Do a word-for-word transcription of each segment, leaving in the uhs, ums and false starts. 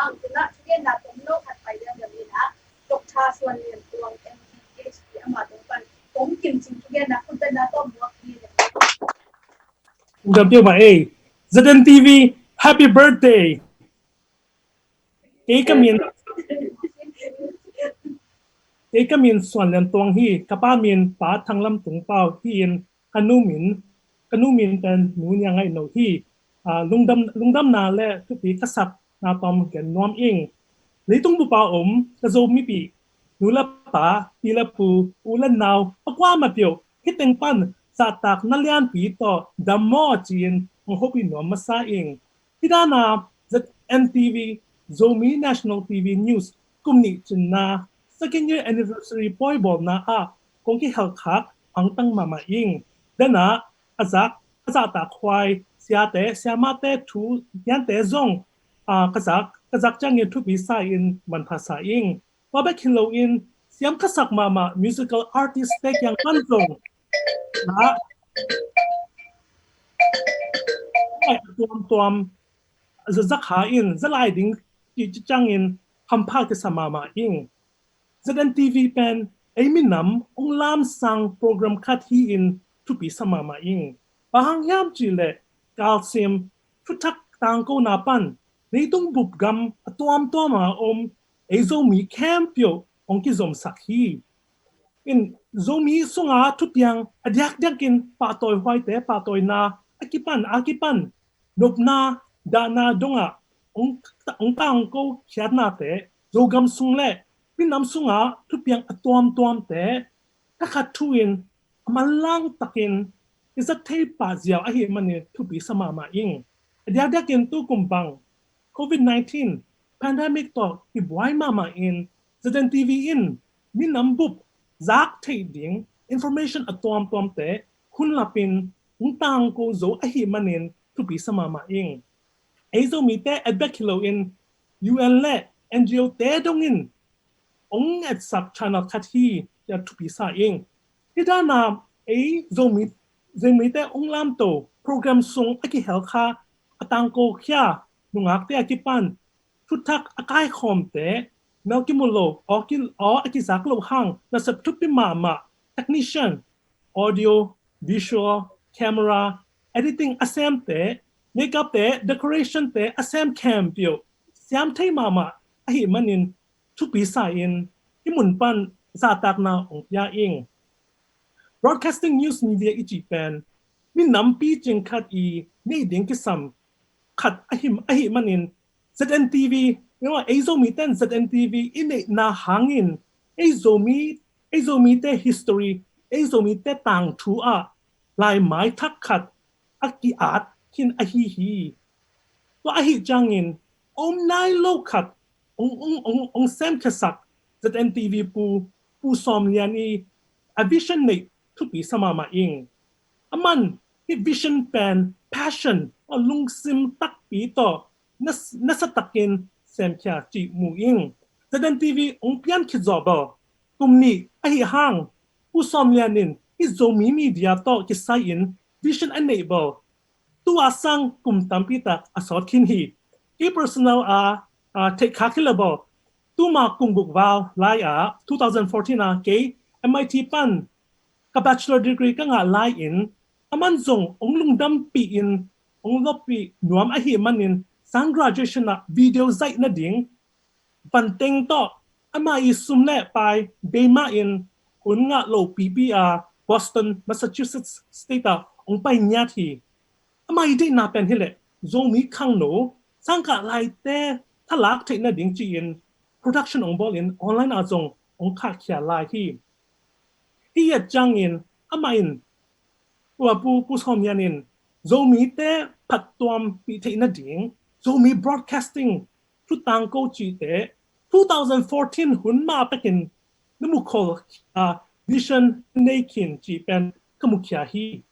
Ang tuna thugenna tawm lo khat pai liang liang in ah, Doctor Suan Lian Tuang M D, P H D, amah tawh pan kong kimcing thugenna khutbetna tawm muak hi. Uk dam peuhmah ei. Z N T V, happy birthday. Kei ka min, kei ka min Suan Lian Tuang hi. Ka pa min Pa Thang Lam Tung Pau hi in, ka nu min, ka nu min pen Nu Nia Ngaih No hi. Ah, lungdam, lungdamna le thupi ka sakna tawm gen nuam ing. Leitung bup a om ka Zo mipih nu le pa, pi le pu, u le nau, a kuamah peuh hih teng pan zahtakna lianpi tawh dam maw ci-in hong hopih nuam masa ing. Hih dan a Z N T V, Zomi National T V News, kum nih cinna second year anniversary pawibawlna ah kong kihelkhak hangtang mahmah ing. Dan ah a zak, a zahtakhuai siate, siamate thu, piante zong, ah, ka zak, ka zak ciangin thupi sa in manpha sa ing. Tua bek hi loin siam ka sak mahmah musical artist te kiang pan zong na tuamtuam za, za kha in, za lai ding ci, ci ciangin hampha kisa mahmah ing. Z N T V pen ei minam hong lamsang program khat hi in thupi sa mahmah ing. Bang hang hiam cih leh kalsim thuthak tangkona pan leitung bup gam a tuamtuam a om ei Zomi khempeuh hong kizomsak hi. In Zomi sunga thupiang a diakdiakin pahtawi huaite pahtawina a kipan, a kipan nopna, dahna dongah hong, hong tangko khiatnate, Zogam sung le minam sunga thupiang a tuamtuamte thakhat thu in a manlang takin i zat thei pah ziau ahih manin thupi sa mahmah ing. A diakdiakin tukum bang covid nineteen pandemic tawh i buai mahmah in Z N T V in minam bup zak theih ding information a tuamtuamte hun lapin hong tangko zo ahih manin thupi sa mahmah ing. Ei Zomite et bek hi loin U N le N G O te dongin hong etsak channel khat hi, cia thupi sa ing. Hih dan a ei Zomi, Zomite hong lamto program sung a kihelkha, a tangkokhia nungakte a kipan thuthak a kaikhawmte, mel kimu lo, aw ki, aw a kizak loh hang nasep thupi mahmah technician, audio, visual, camera, editing a semte, makeup te, decoration te a sem khempeuh siam thei mahmah ahih manin thupi sa in i mun pan zahtakna hong pia ing. Broadcasting news media i cih pen minam picing khat i neih ding kisam khat ahih, ahih manin Z N T V, ei Zomite in Z N T V i neihna hangin ei Zomi, ei Zomite history, ei Zomite tangthu ah laimai thak khat a ki-at khin ahi hi. Tua ahih ciangin om nai lo khat hong, hong, hong, hong semkhiasak Z N T V pu, Pu Sawm Lian i a vision neih thupi sa mahmah ing. Aman hih vision pen passion, a lungsim takpi tawh nas, nasatakin semkhia cih mu ing. Z N T V hong pian khit zawh bel kum nih ahih hang Pu Sawm Lian in hih Zomi media tawh kisai in vision a neih bel tua sang kum tampi tak a sawt khin hi. Kei personal a, a theihkhak hi le bel tuma kum guk val lai ah two thousand fourteen ah kei M I T pan ka bachelor degree ka ngah lai in aman zong hong lungdampih in hong loppih nuam ahih manin sang graduation ah video zaih nading vanteng tawh ama i sum le pai bei mah in hun ngah lo pipi a Boston, Massachusetts State ah hong pai ngiat hi. Ama i deihna pen hi leh Zomi khangno sangkah laite thalak theih nading ci-in production hong bawl in online ah zong hong khahkhia lai hi. Hi et ciangin amah in, ua Pu, Pu Sawm Lian in Zomite phattuampih theih nading Zomi broadcasting thutang ko cihte two thousand fourteen hun mah pekin na mukhol, ah, vision nei khin cih pen ka mukhia hi,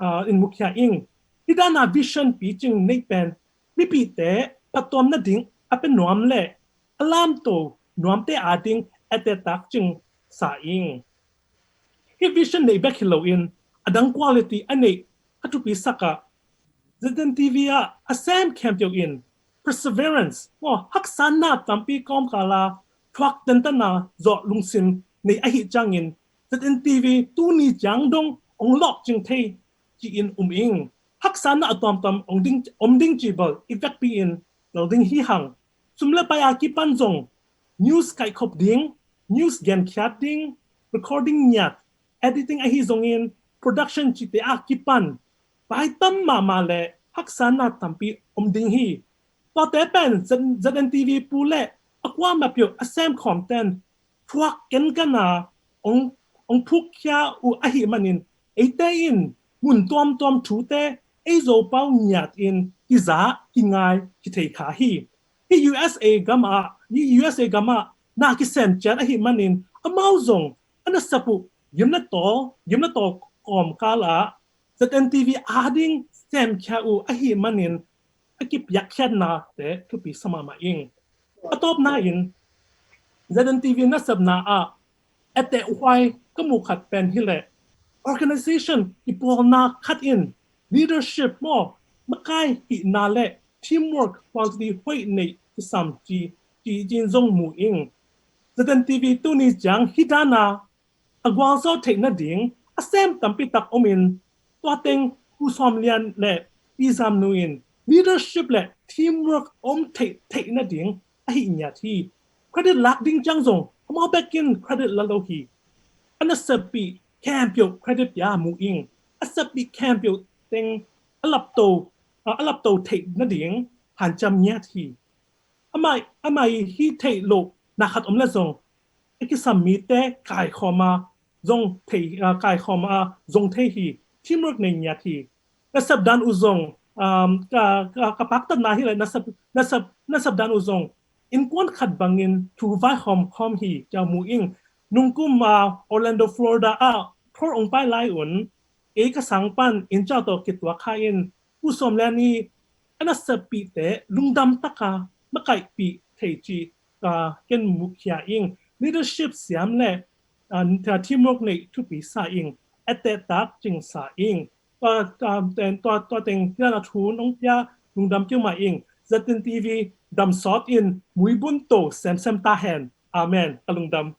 ah, in mukhia ing. Hi dana vision picing neih pen mipihte phattuam nading a pia nuam le a lamto nuamte ading a tetak cing sa ing. Hi vision neih bek hi loin a dang quality a neih a thupi sakah Z N T V ah a sem khempeuh in perseverance, maw, haksatna tampi kawmkala thuak tentana zawh lungsim nei ahi ciangin Z N T V tuni ciang dong ong lawh cing thei ci-in um ing. Haksatna a tuamtuam ong ding, om ding ci bel i vekpi-in lal ding hi hang. Sum le pai a kipan zong news kaihkhop ding, news genkhiat ding, recording ngiat, editing ahi zongin production cite a kipan pai tam mahmah le haksatna tampi om ding hi. Tuate pen Z-, Z N T V pu le a kuamah peuh a sem khawmten thuak kenkana ong, ong phukkhia uh ahi manin eite in mun tuamtuam thute ei Zopau ngiat in kiza kingai kithei kha hi. Hi U S A gam ah, hi U S A gam ah na kisem ciat ahi manin amau zong a nasep uh gim le tawl, gim le tawl kawmkal ah Z N T V ading semkhia uh ahi manin a kipiakkhiatnate thupi sa mahmah ing. A tawpna in Z N T V nasepna ah a tehhuai ka muh khat pen hileh organization kipawlna khat in leadership maw, makai hihna le teamwork quality hoih neih kisam ci, ci, ci-in zong mu ing. Z N T V tuni ciang hih dana a gualzo theih nading a sem tampi tak om in, tua teng Pu Sawm Lian le Pi Zam Nu in leadership le teamwork om theih, theih nading ahi ngiat hi. Credit lak ding ciang zong amau bekin credit la lo hi. A naseppih khempeuh credit pia mu ing. A seppih khempeuh teng a lapto, a lapto theih nading hanciam ngiat hi. Amah, amah hi theih loh na khat om le zong a kisam mite kaikhawm a zong thei, ah, kaikhawm a zong thei hi. Teamwork nei ngiat hi. Nasep dan uh zong, um, ka, ka, ka paktatna hileh nasep, nasep, nasep dan uh zong innkuan khat bangin thu vaihawm khawm hi ci-a mu ing. Nungkum, ah, Orlando, Florida ah tour ong pai lai un ei ka sang pan inn ciah tawh kituak kha in Pu Sawm Lian i a naseppihte lungdam taka makaihpih thei ci, ah, ken mukhia ing. Leadership siam le, ah, teamwork neih thupi sa ing. A tehtak cing sa ing. Tua, tua, tua, tua teng hih dana thu nong pia lungdam keu mah ing. Z N T V dam sawt in muibun to semsem ta hen. Amen. Ka lungdam.